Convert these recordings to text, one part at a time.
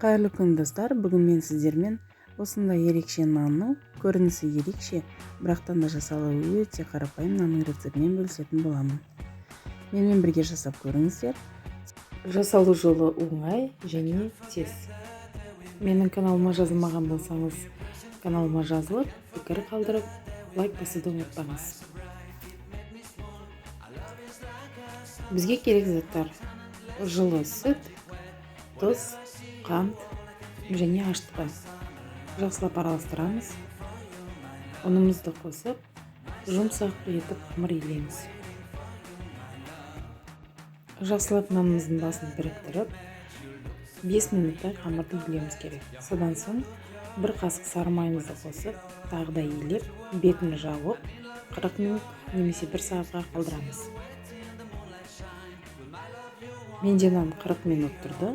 Қайырлы күн, достар! Бүгін мен сіздермен осындай ерекше нанның, көрінісі ерекше, бірақтан да жасалуы өте қарапайым нанның рецептімен бөлісетін боламын. Менімен бірге жасап көріңіздер. Жасалу жолы оңай және тез. Менің каналыма жазылмаған болсаңыз, каналыма жазылып, пікір қалдырып, лайк басуды ұмытпаңыз. Бізге керек заттар: жылы сүт, тұз, қант және ашытқы. Жақсылап араластырамыз. Ұнымызды қосып, жұмсақ етіп қамыр илейміз. Жақсылап нанымыздың басын біріктіріп, 5 минуттай қамырды илеуіміз керек. Содан соң бір қасық сары майымызды қосып, тағы да илеп, бетін жауып, 40 минут немесе 1 сағатқа қалдырамыз. Менде нан 40 минут тұрды.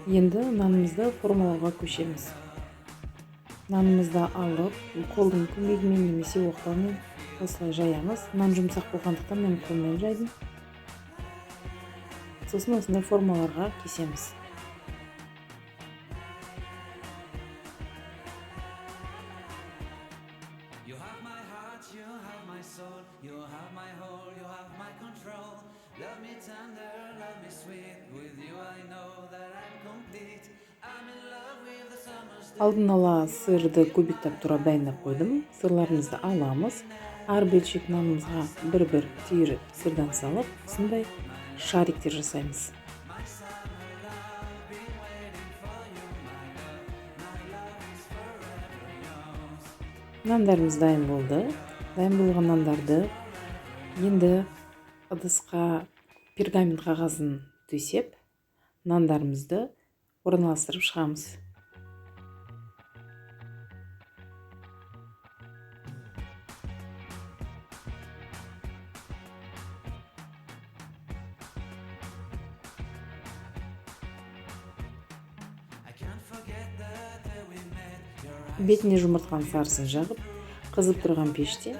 Енді нанымызды формалауға көшеміз. Нанымызды алып, қолдың көмегімен немесе оқтаумен осылай жаямыз. Нан жұмсақ болғандықтан мен қолмен жайдым. Сосын осындай формаларға кесеміз. You have my heart, you have my soul, you have my whole, you have my control. Love me tender, love me sweet. With you I know that I'm complete. I'm in love with the summer's day. Алдын ала сырды кубиктап турап дайындап қойдым. Сырларымызды аламыз. Әр бөлшек нанымызға бір-бір түйір сырдан салып, осындай шариктер жасаймыз. Нандарымыз дайын болды. Дайын болған нандарды енді ыдысқа пергамент қағазын төсеп, нандарымызды орналастырып шығамыз. I can't forget the day we met. Your eyes Бетіне жұмыртқаның сарысын жағып, қызып тұрған пеште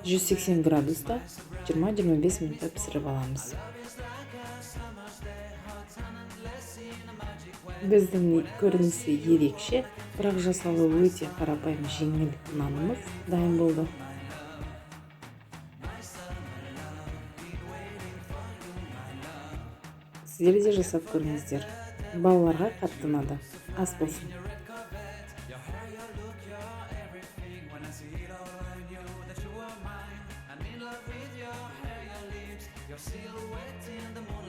180 градуста 20-25 минутта пісіріп аламыз. Біздің көрінісі ерекше, бірақ жасалуы өте қарапайым жеңіл нанымыз дайын болды. Сіздер де жасап көріңіздер. Балаларға қатты ұнады. Ас болсын. Your hair, your look, your everything. When I see it all, I knew that you were mine. I'm in love with your hair, your lips, your silhouette in the moonlight.